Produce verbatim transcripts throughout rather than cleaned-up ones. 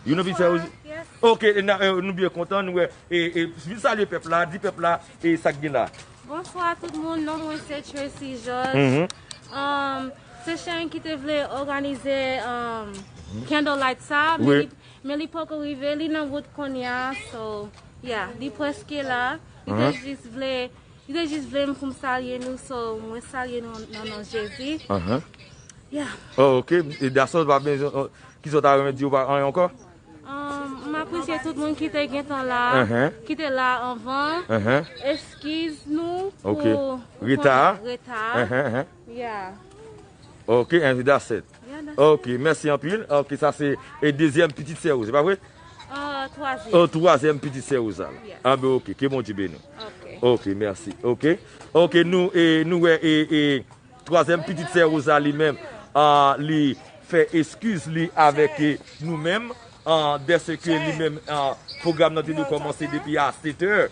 Youn nan pitit sè Roz. Yes. Ok, e na- e, nou byen kontan, nou wè. E, e, vin salye pèp la, di pèp la, e sa k gen la. Bonswa tout moun, non mwen se Tracy Georges. Mhm. Um, se Sharon ki te vle òganize um, candlelight sa, men Wi. li, men li poko rive, li nan wout kounye a, so, yeah, li prèske la. Li te Mhm. jis vle, li te jis vle m pou m salye nou, so, mwen salye nou nan non Jezi. Mhm. Yeah. Oh, ok. E Dasson pa bezwen, oh, ki sa w ta renmen di ou pa anyen ankò? Um, m apresye tout moun ki te gentan la, Mhm. ki te la anvan. Mhm. Eskiz nou Ok. pou, pou Reta. reta. Mhm, mhm. Yeah. Ok, and that's it. Yeah, that's Ok, it. mèsi anpil. Ok, sa se e dezyèm pitit sè Roz, se pa vre? Uh, twazyèm. Oh, twazyèm pitit sè Roz la. Yes. Ah ben ok, ke Bondye beni w. Ok. Ok, mèsi. Ok. Ok, nou e nou wè e, e twazyèm pitit sè Roz la li menm, ah, li fè eskiz li avèk e, nou menm, ah, dèske li menm, ah, pwogram nan te dwe kòmanse depi a sèt è.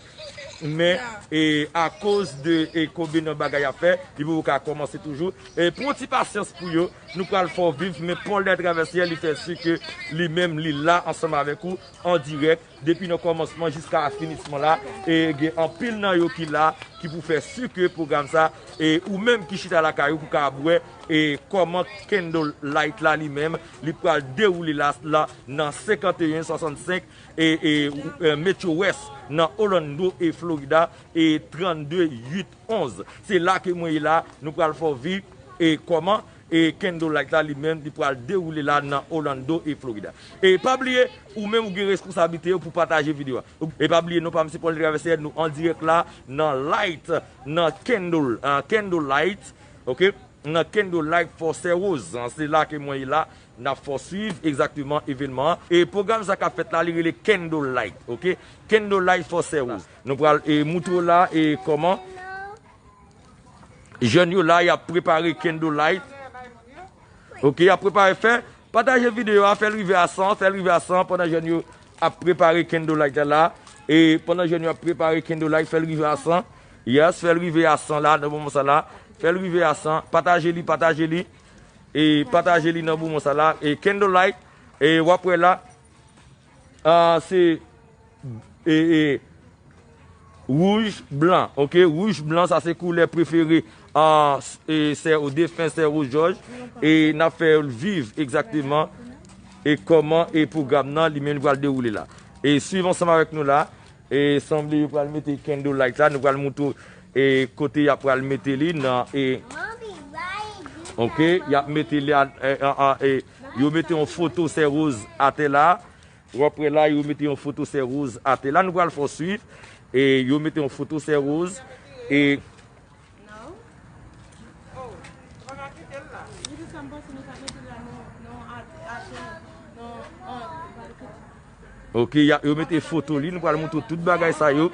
Men e akoz de e konbyen nan bagay ap fè, li poko ka kòmanse toujou. E pran ti pasyans pou yo, nou pral fè w viv, men Paul Dètravèsyè li fè si ke li menm li la ansanm avèk ou an dirèk depi nan kòmansman jiska finisman la. E gen anpil nan yo ki la, ki pou fè si ke pwogram sa, e ou menm ki chita lakay ou pou ka wè e kòman candle light la li menm li pral dewoule la, la nan senkanteyen swasannsenk e, e, e Metro West nan Orlando e Florida e trannde uit onz. Se la ke mwen ye la, nou pral fè w viv e kòman e candle light la li menm li pral dewoule la nan Orlando e Florida. E pa bliye, ou menm ou gen responsablite yo pou pataje videyo a. E pa bliye non pa m se Paul Dètravèsyè, nou an dirèk la nan light, nan candle, ah, candle light, ok? Nan candle light for sè Roz, ah, se la ke mwen ye la, n ap fè w swiv egzakteman evènman an. E pwogram sa k ap fèt la, li rele candle light, ok? Candle light for sè Roz. Nou pral e moutre w la e kòman jèn yo la, y ap prepare candle light. Ok, y ap prepare, fè, pataje videyo a, fè l rive a san, fè l rive a san pandan jèn yo ap prepare candle light la la. E pandan jèn yo ap prepare candle light, fè l rive a san. Yes, fè l rive a san la, nan moman sa la. Fè l rive a san, pataje li, pataje li. E pataje li nan moman sa la. E candle light, e w ap wè la, ah, se e, e, wouj, blan, ok? Wouj, blan, sa se koulè prefere, ah, s- e, sè, defen sè Roz Jòj. E n ap fè l viv egzakteman e kòman e pwogram nan li menm li pral dewoule la. E swiv ansanm avèk nou la. E sanble yo pral mete candle light la, nou pral moutre w e kote y ap pral mete li nan e Ok, y ap mete li a, e, a, a, e, yo mete yon foto sè Roz atè la. W ap wè la, yo mete yon foto sè Roz atè la. Nou pral fè w swiv. E yo mete yon foto sè Roz. E Ok, y a- yo mete foto li, nou pral moutre tout bagay sa yo.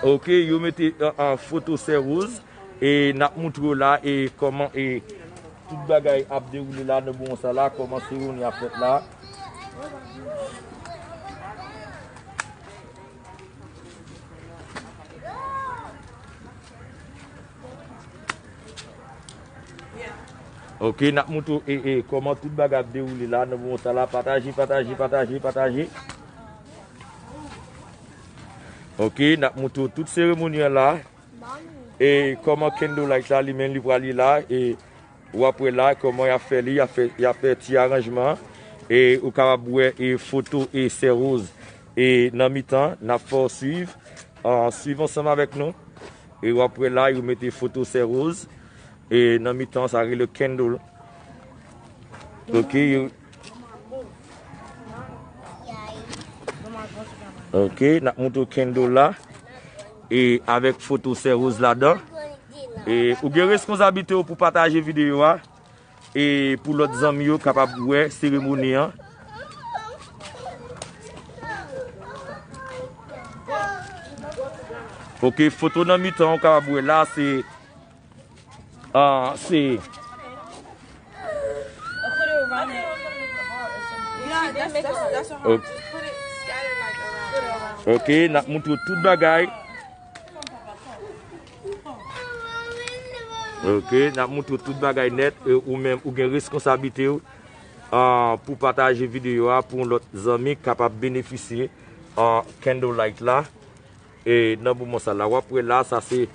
Ok, yo mete an, an foto sè Roz, e n ap moutre w la, e kòman e tout bagay ap dewoule la nan moman sa la, kòman seremoni ap fèt la. Ok, n ap moutre w e, e, kòman tout bagay ap dewoule la nan moman sa la. Pataje, pataje, pataje, pataje. Ok, n ap moutre w tout seremoni an la. E kòman candle light la, li menm, li pral ye la. E w ap wè la, kòman y ap fè li, y ap fè, y ap fè ti aranjman. E ou kapab wè e foto e sè Roz e nan mitan, n ap fè w swiv. Ah, swiv ansanm avèk nou. E w ap wè la, yo mete foto sè Roz. E nan mitan, sa rele candle. Ok, yo. Ok, n ap moutre w candle la. E avèk foto sè Roz ladan. E ou gen reskonsablite w pou pataje videyo a. E pou lòt zanmi yo kapab wè seremoni an. Ok, foto nan mitan, ou kapab wè la, se Ah, se. Ok. Ok, n ap moutre w tout bagay. Ok, n ap moutre w tout bagay nèt. E ou menm, ou gen reskonsablite w. ah, pou pataje videyo a pou yon lòt zanmi kapab benefisye, ah, candle light la. E nan moman sa la, w ap wè la, sa se,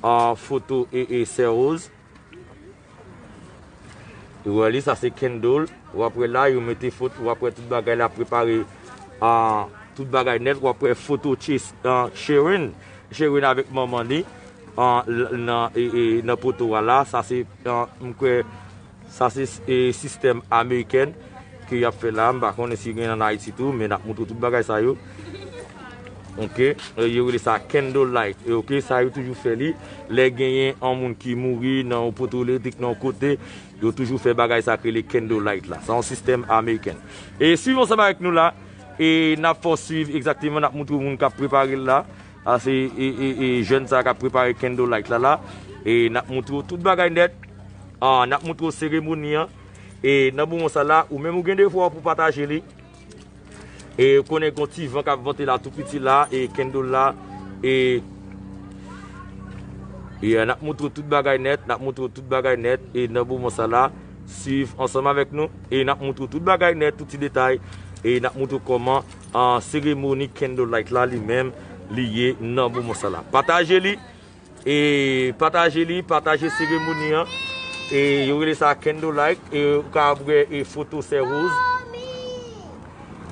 ah, foto e, e Sè Rose. Ou wè li, sa se candle. W ap wè la, yo mete foto, w ap wè tout bagay la prepare, ah, tout bagay nèt. W ap wè foto Chase, ah, Sharon. Sharon avèk manman li, ah, l-, nan, e, e, nan poto a la. Sa se, ah, m kwè, sa se, e, sistèm amerikèn ke y ap fè la. M pa konnen si gen ann Ayiti tou, men n ap montre tout bagay sa yo. Ok, e, yo rele sa candle light. E, ok, sa yo toujou fè li. Lè genyen yon moun ki mouri nan yon poto elektrik nan yon kote, yo toujou fè bagay sa k rele candle light la. Sa yon sistèm ameriken. E swiv ansanm avèk nou la. E n ap fè w swiv egzakteman, n ap montre w moun k ap prepare l la. A, se, e, e, e, jèn sa k ap prepare candle light la la. E n ap montre w tout bagay nèt. A, n ap montre w seremoni an. E nan moman sa la, ou menm ou gen devwa pou pataje li. E ou konnen gon ti van k ap vante la tou piti la, e candle la, e, e n ap montre w tout bagay nèt, n ap montre w tout bagay nèt, e nan moman sa la, swiv ansanm avèk nou, e n ap montre w tout bagay nèt, tout ti detay, e n ap montre w kòman, an, seremoni candle light la li menm, li ye nan moman sa la. Pataje li, e pataje li, pataje seremoni an. E yo rele sa candle light. E ou ka wè e foto Sè Rose.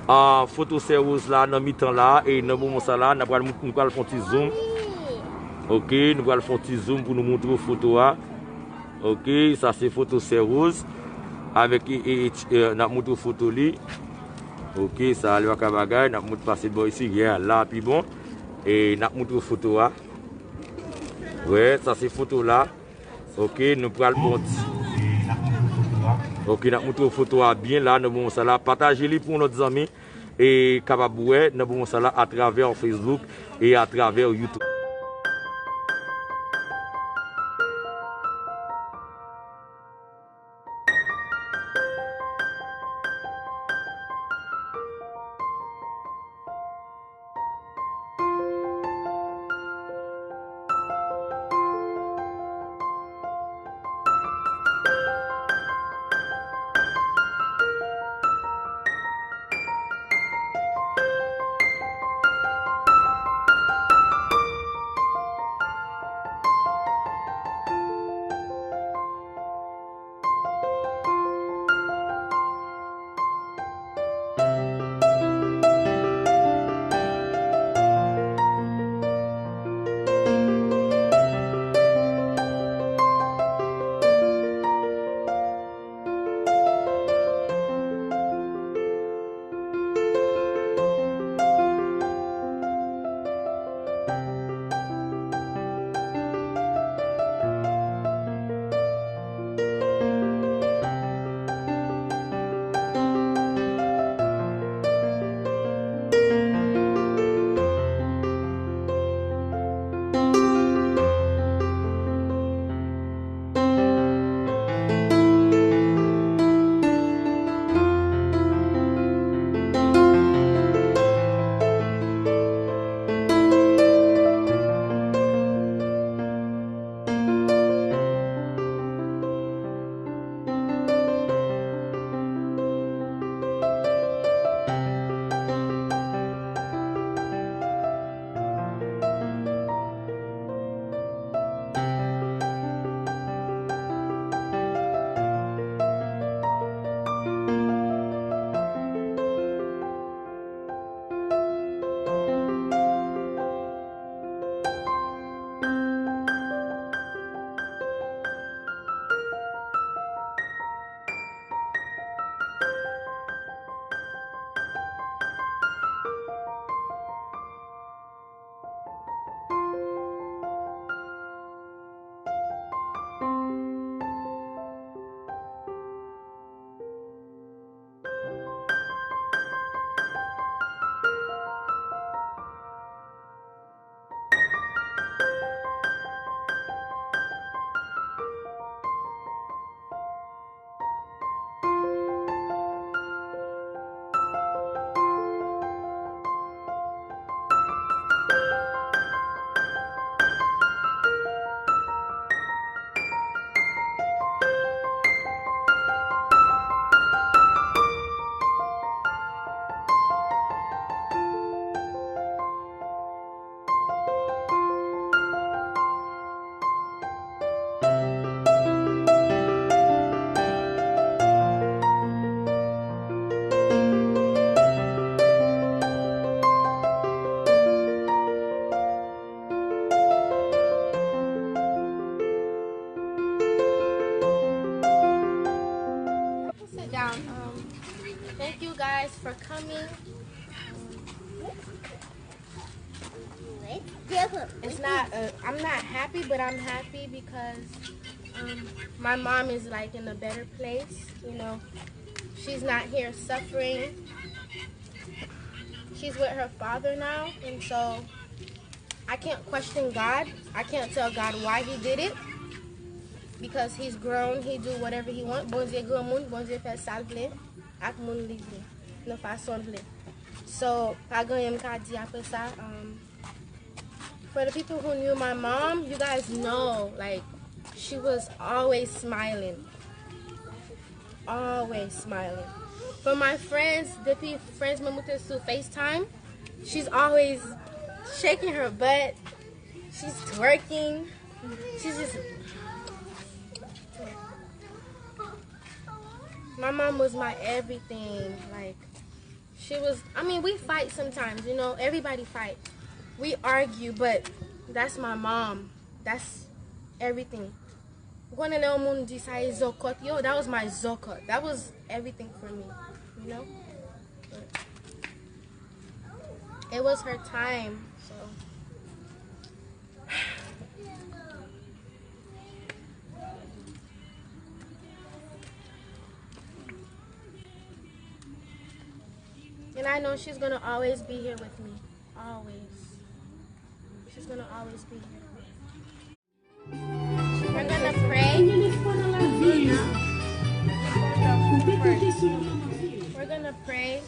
A, foto Sè Rose la nan mitan la. E nan moman sa la, n ap pral, nou pral fè yon ti zoom. Ok, nou pral fè yon ti zoom pou nou montre w foto a. Ok, sa se foto Sè Rose. Avèk, e, e, e, e, n ap montre w foto li. Ok, sa li pa ka bagay, n ap montre pase bò isi, yeah, la pi bon. E n ap montre w foto a. Wè, sa se foto la. Ok, nou pral bon ti. Ok, n ap montre w foto a byen la, nan moman sa la. Pataje li pou yon lòt zanmi e kapab wè nan moman sa la atravè Facebook e atravè YouTube. guys for coming. It's not, uh, I'm not happy, but I'm happy because um, my mom is, like, in a better place, you know. She's not here suffering. She's with her father now, and so I can't question God. I can't tell God why he did it because he's grown, he do whatever he want. Bondye granmoun, Bondye fè sa l vle ak moun li vle, nan fason l vle. So, pa gen anyen m ka di apre sa. Um, for the people who knew my mom, you guys know, like, she was always smiling. Always smiling. For my friends, depi friends mwen moute sou FaceTime, she's always shaking her butt. She's twerking. She's just. My mom was my everything. Like, she was, I mean, we fight sometimes, you know, everybody fight. We argue, but that's my mom. That's everything. Ou konnen lè yon moun di sa e zòkòt, yo, that was my zòkòt. That was everything for me, you know? But it was her time, so. And I know she's gonna always be here with me. Always. She's gonna always be here. We're gonna pray. We're gonna pray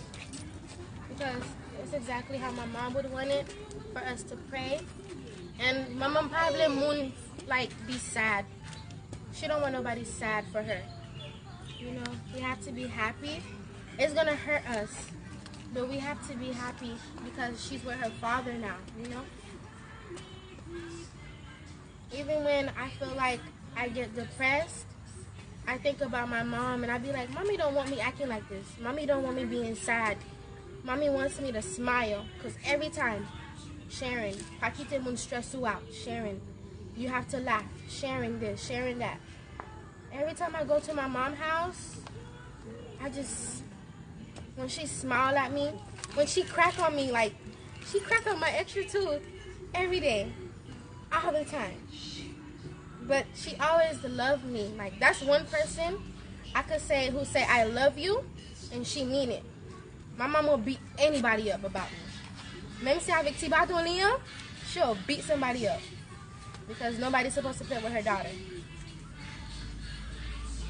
because it's exactly how my mom would want it for us to pray. And my mom probably moun, like, be sad. She don't want nobody sad for her. You know, we have to be happy. It's gonna hurt us, but we have to be happy because she's with her father now, you know? Even when I feel like I get depressed, I think about my mom and I be like, Mommy don't want me acting like this. Mommy don't want me being sad. Mommy wants me to smile. Because every time, Sharon, pa kite moun stress ou out. Sharon, you have to laugh. Sharon this, Sharon that. Every time I go to my mom house, I just when she smile at me, when she crack on me, like, she crack on my extra tooth every day, all the time. But she always loved me. Like, that's one person I could say who say I love you, and she mean it. My mom will beat anybody up about me. Menm si avèk ti baton li an, she'll beat somebody up. Because nobody's supposed to play with her daughter.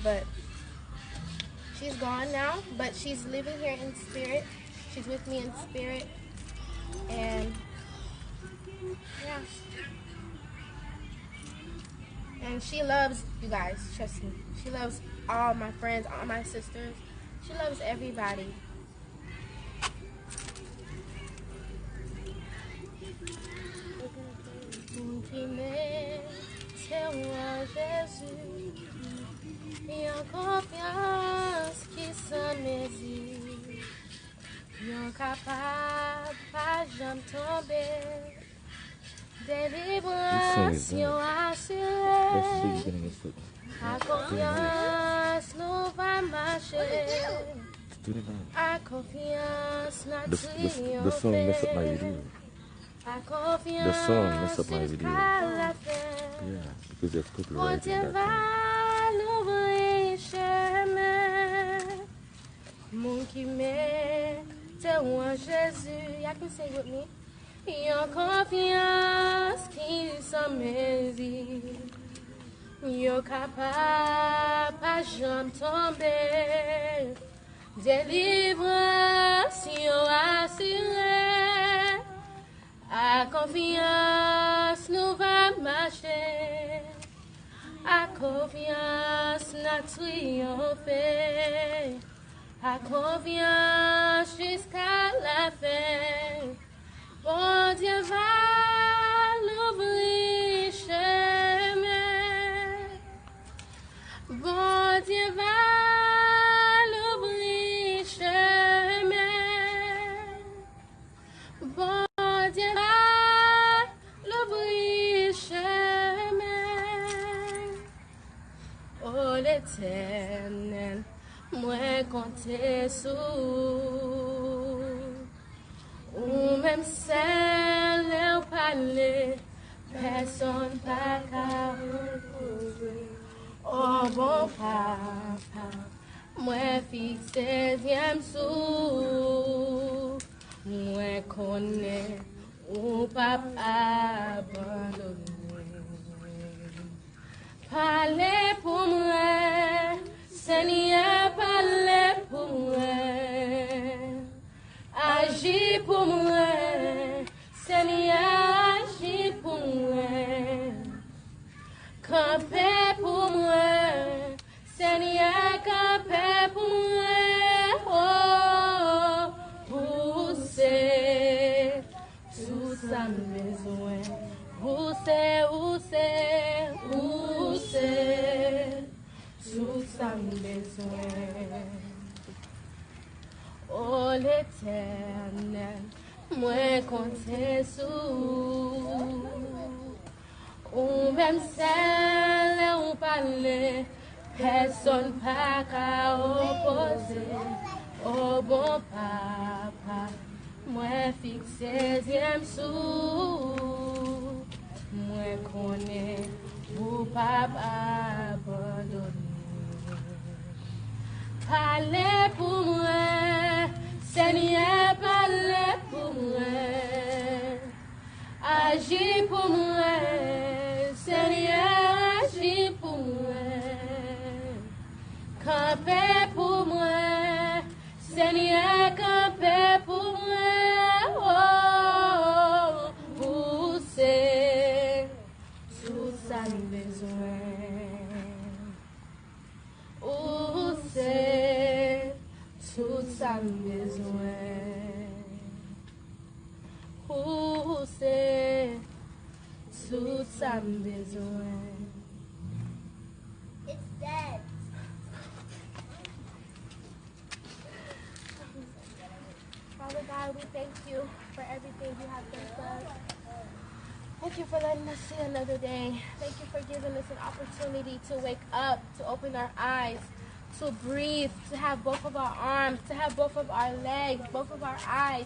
But she's gone now, but she's living here in spirit. She's with me in spirit. And yeah. And she loves you guys, trust me. She loves all my friends, all my sisters. She loves everybody. Moun ki mete w an Jezi, yon konfyans ki san mezi, yon kapab pa janm tonbe, delivrans yon asire, ak konfyans nou va mache, ak konfyans n a triyonfe. A konfyans jiska lafen. Bondye va louvri chemen. Moun ki mete w an Jezi. Y'all can sing with me. Yon konfyans ki san mezi. Yo kapab pa janm tonbe. Delivrans yo asire. A konfyans nou va mache. A konfyans n a triyonfe. A konfyans jiska lafen. Bondye va louvri chemen. Bondye va louvri chemen. Bondye va louvri chemen. O Letènèl, Mwen konte sou ou. Ou menm sèl lè w pale, pèsonn pa ka opoze. O bon papa, mwen fikse zye m sou ou. Mwen konnen ou p ap abandone. Pale pou mwen, Senyè, pale pou mwen. Aji pou mwen, Senyè, aji pou mwen. Kanpe pou mwen, Senyè, kanpe pou mwen. O, ou se tout sa m bezwen. Ou se, ou se, ou se tout sa m bezwen. O Letènèl, mwen konte sou ou. Ou menm sèl lè ou pale, pèsonn pa ka opoze. O bon papa, mwen fikse zye m sou ou. Mwen konnen ou p ap abandone. Pale pou mwen, Senyè, pale pou mwen. Aji pou mwen, Senyè, aji pou mwen. Kanpe pou mwen, Senyè, kanpe pou mwen. O, ou se tout sa m bezwen. Ou se tout sa m bezwen. Ou se tout sa m bezwen. It's dead. Father God, we thank you for everything you have done for us. Thank you for letting us see another day. Thank you for giving us an opportunity to wake up, to open our eyes, to breathe, to have both of our arms, to have both of our legs, both of our eyes,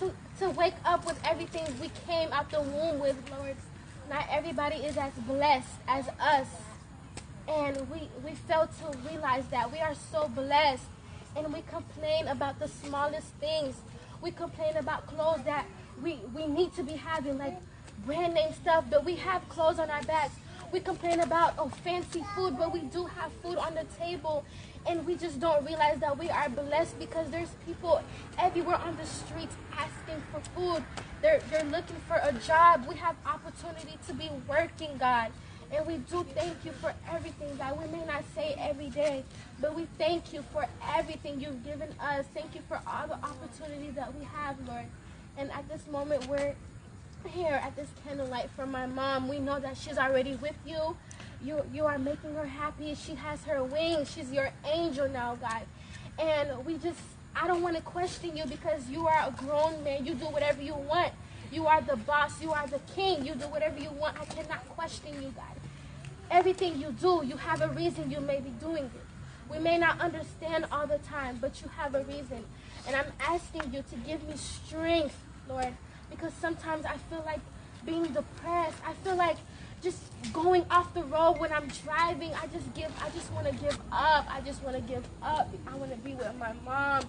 to, to wake up with everything we came out the womb with, Lord. Not everybody is as blessed as us. And we, we fail to realize that we are so blessed. And we complain about the smallest things. We complain about clothes that we, we need to be having, like brand name stuff, but we have clothes on our backs. We complain about, oh, fancy food, but we do have food on the table. And we just don't realize that we are blessed because there's people everywhere on the streets asking for food. They're, they're looking for a job. We have opportunity to be working, God. And we do thank you for everything, God. We may not say every day, but we thank you for everything you've given us. Thank you for all the opportunities that we have, Lord. And at this moment, we're here at this candlelight for my mom. We know that she's already with you. You, you are making her happy. She has her wings. She's your angel now, God. And we just, I don't want to question you because you are a grown man. You do whatever you want. You are the boss. You are the king. You do whatever you want. I cannot question you, God. Everything you do, you have a reason you may be doing it. We may not understand all the time, but you have a reason. And I'm asking you to give me strength, Lord, because sometimes I feel like being depressed. I feel like just going off the road when I'm driving. I just give, I just want to give up. I just want to give up. I want to be with my mom.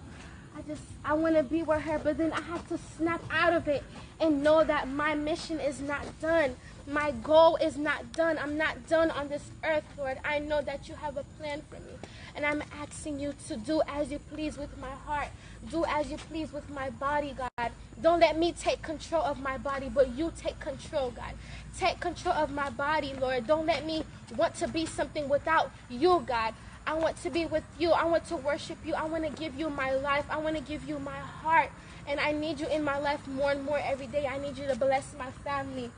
I just, I want to be with her, but then I have to snap out of it and know that my mission is not done. My goal is not done. I'm not done on this earth, Lord. I know that you have a plan for me. And I'm asking you to do as you please with my heart. Do as you please with my body, God. Don't let me take control of my body, but you take control, God. Take control of my body, Lord. Don't let me want to be something without you, God. I want to be with you. I want to worship you. I want to give you my life. I want to give you my heart. And I need you in my life more and more every day. I need you to bless my family.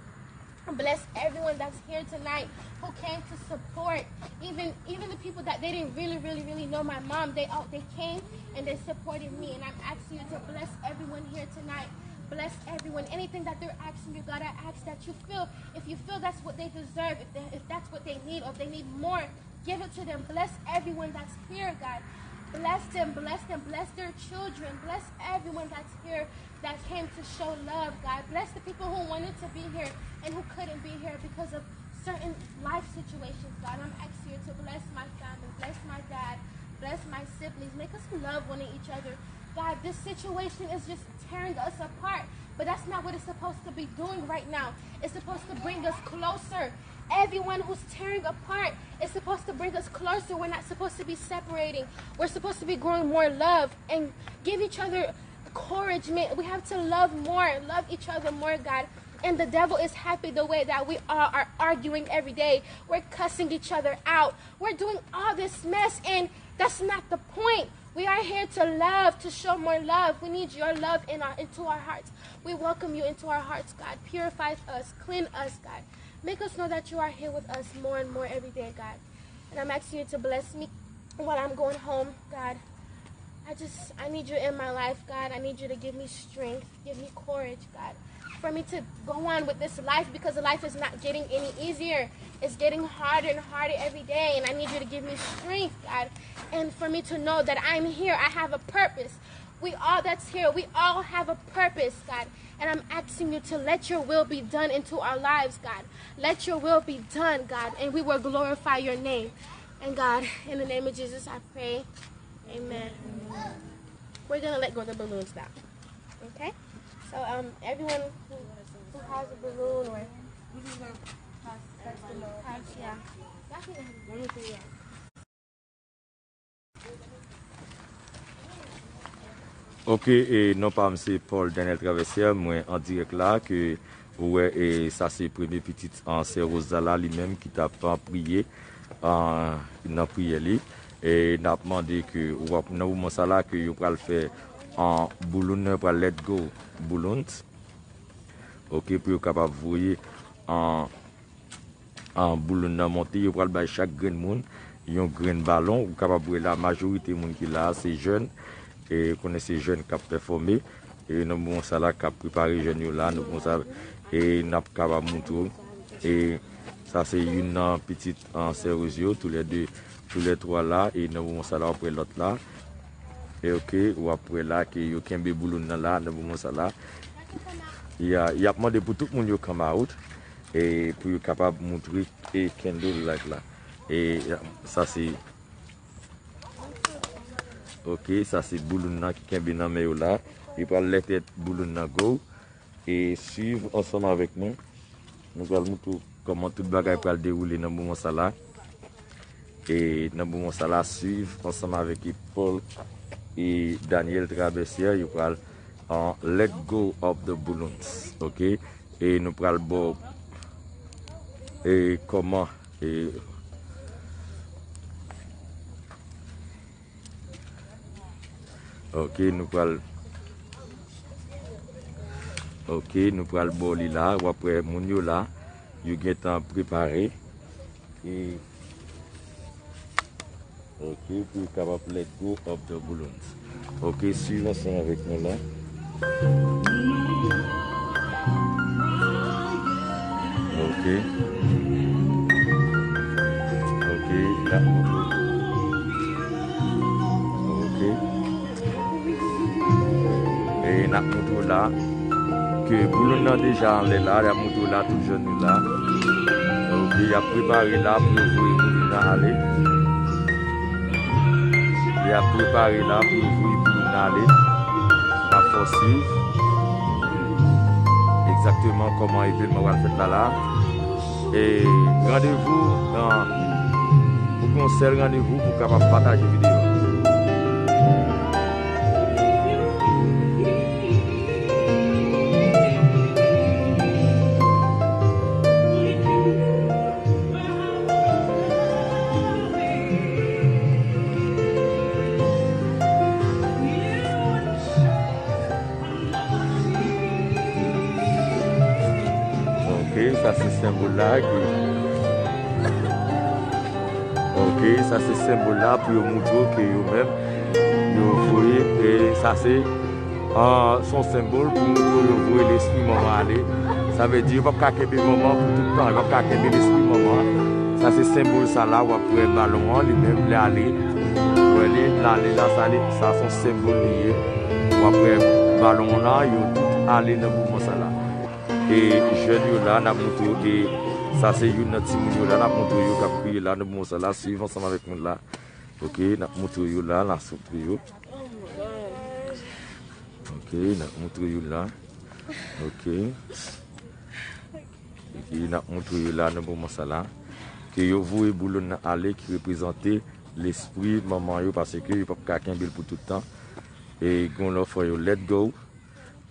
Bless everyone that's here tonight who came to support. Even, even the people that they didn't really, really, really know my mom, they all, they came and they supported me. And I'm asking you to bless everyone here tonight. Bless everyone. Anything that they're asking you, God, I ask that you feel, if you feel that's what they deserve, if they, if that's what they need, or if they need more, give it to them. Bless everyone that's here, God. Bless them, bless them, bless their children, bless everyone that's here that came to show love, God. Bless the people who wanted to be here and who couldn't be here because of certain life situations, God. I'm asking you to bless my family, bless my dad, bless my siblings. Make us love one each other. God, this situation is just tearing us apart, but that's not what it's supposed to be doing right now. It's supposed to bring us closer. Everyone who's tearing apart is supposed to bring us closer. We're not supposed to be separating. We're supposed to be growing more love and give each other encouragement. We have to love more, love each other more, God. And the devil is happy the way that we all are arguing every day. We're cussing each other out. We're doing all this mess, and that's not the point. We are here to love, to show more love. We need your love in our, into our hearts. We welcome you into our hearts, God. Purify us, clean us, God. Make us know that you are here with us more and more every day, God. And I'm asking you to bless me while I'm going home, God. I just, I need you in my life, God. I need you to give me strength, give me courage, God, for me to go on with this life, because life is not getting any easier. It's getting harder and harder every day, and I need you to give me strength, God, and for me to know that I'm here. I have a purpose. We all that's here, we all have a purpose, God. And I'm asking you to let your will be done into our lives, God. Let your will be done, God, and we will glorify your name. And God, in the name of Jesus, I pray. Amen. We're gonna let go of the balloons now. Okay? So, um, everyone who, who has a balloon or has, yeah. Y'all can have a balloon. Ok, e non pa m se Paul Daniel Traversière, mwen an dirèk la ke ou wè, e sa se premye pitit an sè Rosa la, li menm ki t ap, a, priye, a, nan priyè li. E n ap mande ke w ap, nan moman sa la ke yo pral fè, a, bouloun nan, yo pral let go balloons. Ok, pou yo kapab voye, a, a, bouloun nan monte, yo pral bay chak grenn moun yon grenn balon. Ou kapab wè la, majorite moun ki la a, se jèn. E konnen se jèn k ap pèfòme. E nan moman sa la, k ap prepare jèn yo la, nan moman sa, e n ap kapab montre w. E sa se youn nan pitit, a, sè Rosa yo, toulède, toulètwa la. E nan moman sa la, w ap wè lòt la. E ok, w ap wè la ke yo kenbe bouloun nan la, nan moman sa la. Y a, y ap mande pou tout moun yo come out, e pou yo kapab montre, e candle light la. E sa se, ok, sa se bouloun nan ki kenbe nan men yo la. Yo pral lete bouloun nan go. E swiv ansanm avèk nou. Nou pral montre w kòman tout bagay pral dewoule nan moman sa la. E nan moman sa la, swiv ansanm avèk Paul e Daniel Traversière, yo pral, uh, let go of the balloons, ok? E nou pral ba w, e kòman, e, ok, nou pral, ok, nou pral ba w li la, w ap wè moun yo la, yo gentan prepare. E, ok, pou yo kapab let go of the balloons. Ok, swiv ansanm avèk nou la. Ok. Ok, la. Ok. E n ap montre w la ke bouloun nan deja anlè la, y ap montre w la, tout jèn yo la. Ok, y ap prepare la pou yo voye bouloun nan ale. Y ap prepare la pou yo voye bouloun nan ale. N ap fè w swiv egzakteman kòman evenman pral fèt la la. E randevou nan, ou gen yon sèl randevou pou w kapab pataje videyo a. Ok, sa se senbòl la ki, ok, sa se senbòl la pou yo montre w ke yo menm, yo voye, e sa se, ah, se yon senbòl pou, pou yo voye lespri manman ale. Sa vle di yo p ap ka kenbe manman pou tout tan, yo p ap ka kenbe lespri manman. Sa se senbòl sa la, w ap wè balon an, li menm, li ale. Wè li, l ale la, sa li, sa se yon senbòl li ye. W ap wè balon la, yo tout ale nan mouvman sa la. E jèn yo la, n ap montre yo, e sa se youn nan timoun yo la, n ap montre yo k ap kriye la nan mouvman sa la, swiv ansanm avèk nou la. Ok, n ap montre yo la, n ap montre yo. Ok, n ap montre yo la. Ok. Ok, n ap montre yo la nan moman sa la. Ke yo voye bouloun nan ale ki reprezante lespri manman yo paske yo p ap ka kenbe l pou tout tan. E gon lòt fwa yo let go.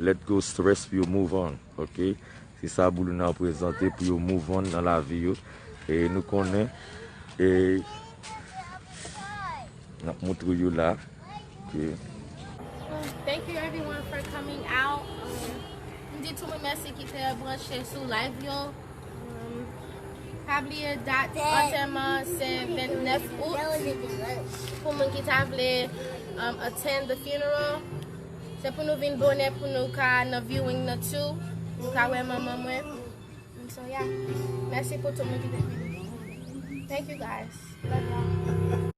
Let go stress pou yo move on. Ok. Se sa bouloun nan reprezante pou yo move on nan lavi yo. E nou konnen. E n ap montre yo la. Ok. Thank you everyone for coming out. Um, m di tout moun mèsi ki te branche sou live yo. Um, pa bliye dat antèman se vennèf out. Pou moun ki ta vle um, attend the funeral. Se pou nou vin bonè pou nou ka nan viewing nan tou. Nou ka wè manman mwen. So yeah. Mèsi pou tout moun ki te vini. Thank you guys. Love y'all.